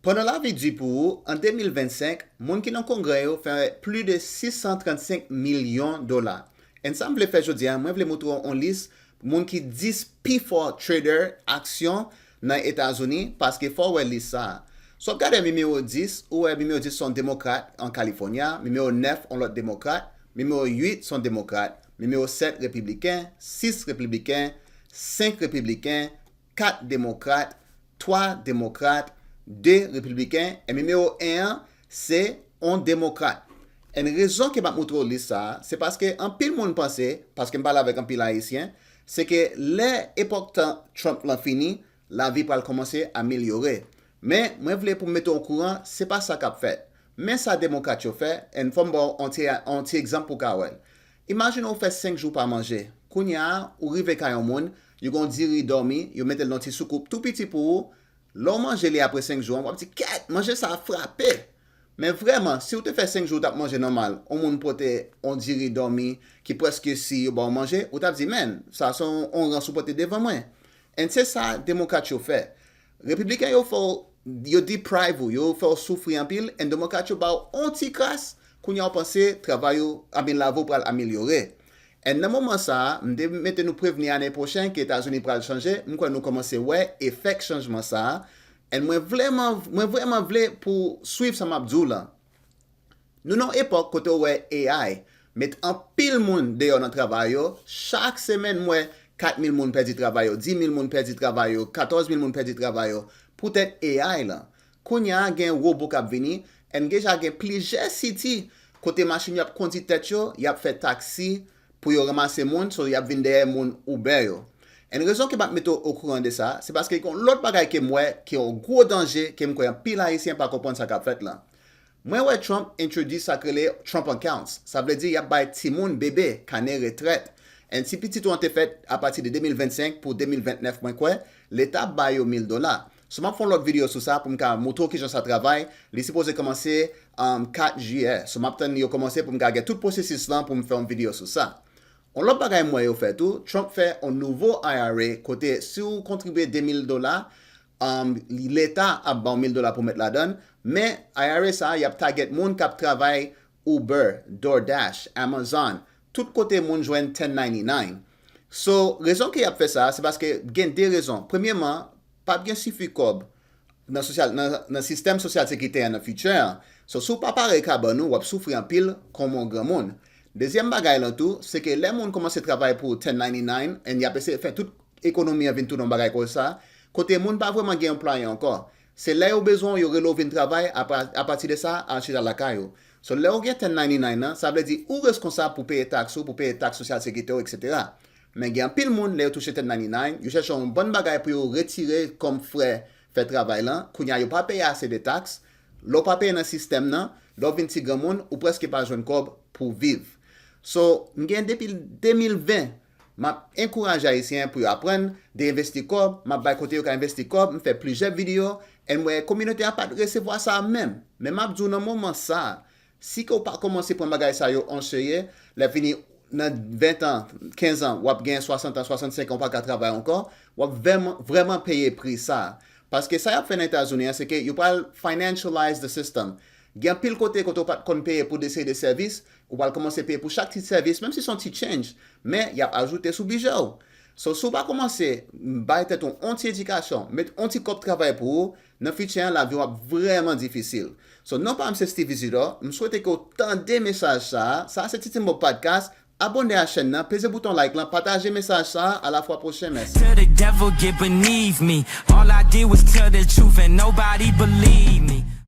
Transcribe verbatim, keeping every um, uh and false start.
Pandan lavi di pou ou, an de mil vennsenk, moun ki nan Kongrè yo fè plis de sis san trannsenk milyon dola. And sa m vle fè jodi a, mwen vle moutre w yon lis moun ki dis pi fò trader aksyon nan Etazini, paske fò w wè lis sa a. Si w ap gade nimewo dis, ou wè nimewo dis se yon demokrat an California, nimewo nèf yon lòt demokrat, nimewo uit se yon demokrat, nimewo sèt repibliken, sis repibliken, senk repibliken, kat demokrat, twa demokrat, de repibliken, e nimewo en an, se yon demokrat. And rezon ke m ap moutre w lis sa a, se paske anpil moun panse, paske m pale avèk anpil Ayisyen, se ke lè epòk tan Trump lan fini, lavi pral kòmanse amelyore. Men, mwen vle pou m mete w okouran, se pa sa k ap fèt. Men sa demokrat yo fè, and fò m ba w yon ti, yon ti egzanp pou w ka wè l. Imajine w fè senk jou pa manje. Kounye a, ou rive kay yon moun, yo gen yon diri dòmi, yo mete l nan ti soukoup tou piti pou ou. Lè w manje li apre senk jou an, w ap di, "Kèt, manje sa a frape!" Men vrèman, si w te fè senk jou w t ap manje nòmal, yon moun pote yon diri dòmi ki prèske si yo ba w manje, ou t ap di, "Man, sa se yon, yon rans ou pote devan mwen." And se sa demokrat yo fè. Repibliken yo fè w, yo deprive ou, yo fè w soufri anpil, and demokrat yo ba w yon ti kras, kounye a w panse travay ou, I mean, lavi w pral amelyore. And nan moman sa a, m te mete nou prevni ane pwochen ke Etazini pral chanje, m kwè nou kòmanse wè efèk chanjman sa a. And mwen vrèman, mwen vrèman vle pou w swiv sa m ap di w lan. Nou nan yon epòk kote w wè A I met anpil moun deyò nan travay yo. Chak semèn, m wè kat mil moun pèdi travay yo, dis mil moun pèdi travay yo, katòz mil moun pèdi travay yo poutèt A I lan. Kounye a, gen wobo k ap vini, and deja gen plizyè siti kote machin yo ap kondi tèt yo, y ap fè taksi pou yo ranmase moun, so y ap vin dèyè moun Uber yo. And rezon ke m ap mete w okouran de sa, se paske gen yon lòt bagay ke m wè, ki yon gwo danje, ke m kwè anpil Ayisyen pa konprann sa k ap fèt lan. Mwen wè Trump entwodui sa k rele Trump Accounts. Sa vle di y ap bay timoun, bebe, kanè retrèt. And si pitit ou an te fèt apati de de mil vennsenk pou de mil ventnèf, mwen kwè, Leta ap ba yo mil dola. So, m ap fè yon lòt videyo sou sa pou m ka moutre w kijan sa travay. Li sipoze kòmanse, um, kat jiyè. So, m ap tann yo kòmanse pou m ka gen tout pwosesis lan pou m fè yon videyo sou sa. Yon lòt bagay m wè yo fè tou, Trump fè yon nouvo I R A kote si w kontribye de mil dola, um, Leta ap ba w mil dola pou w met ladan l, men I R A sa a, y ap target moun k ap travay Uber, DoorDash, Amazon, tout kote moun jwenn ten ninety-nine. So, rezon ke y ap fè sa a, se paske gen de rezon. Premyèman, p ap gen sifi kòb nan sosyal, nan, nan sistèm sosyal sekirite a nan future an. So, si w pa pare kabann ou, w ap soufri anpil kòm yon granmoun. Dezyèm bagay lan tou, se ke lè moun kòmanse travay pou ten ninety-nine, and y ap eseye fè tout ekonomi an vin tounen yon bagay konsa, kote moun pa vrèman gen anplwaye ankò. Se lè yo bezwen w, yo rele w vin travay, apa-, apati de sa, al chita lakay ou. So, lè w gen ten ninety-nine nan, sa vle di ou reskonsab pou peye taks ou, pou peye taks sosyal sekirite w, etsetera. Men gen anpil moun, lè yo touche ten ninety-nine, yo chèche yon bon bagay pou yo retire kòm frè fè travay lan, kounye a yo pa peye ase de taks, lè w pa peye nan sistèm nan, lè w vin ti granmoun, ou prèske pa jwenn kòb pou w viv. So, m gen depi de mil ven, m ap enkouraje Ayisyen pou yo aprann de envesti kòb, m ap bay kote yo ka envesti kòb, m fè plizyè videyo, and m wè kominote a pa t resevwa sa menm. Men m ap di w nan moman sa a, si ke w pa kòmanse pran bagay sa yo an serye, lè fini nan ven an, kenz an, w ap gen swasant an, swasannsenk an, w pa ka travay ankò, w ap vrèman, vrèman peye pri sa a. Paske sa y ap fè nan Etazini an, se ke yo pral financialize the system. Gen anpil kote, kote w pa t konn peye pou de seri de sèvis, ou pral kòmanse peye pou chak ti sèvis, menm si se yon ti change, men y ap ajoute sou bidjè w. So, si w pa kòmanse bay tèt ou yon ti edikasyon, met yon ti kòb travay pou ou, nan future an, lavi w ap vrèman difisil. So, non pa m se Steve Isidore, m swete ke w tande mesaj sa a. Sa a se Titi Mob Podcast. Abòne a chèn nan, peze bouton like lan, pataje mesaj sa a, a la fwa pwochen, mèsi. Till the devil get beneath me. All I did was tell the truth and nobody believe me.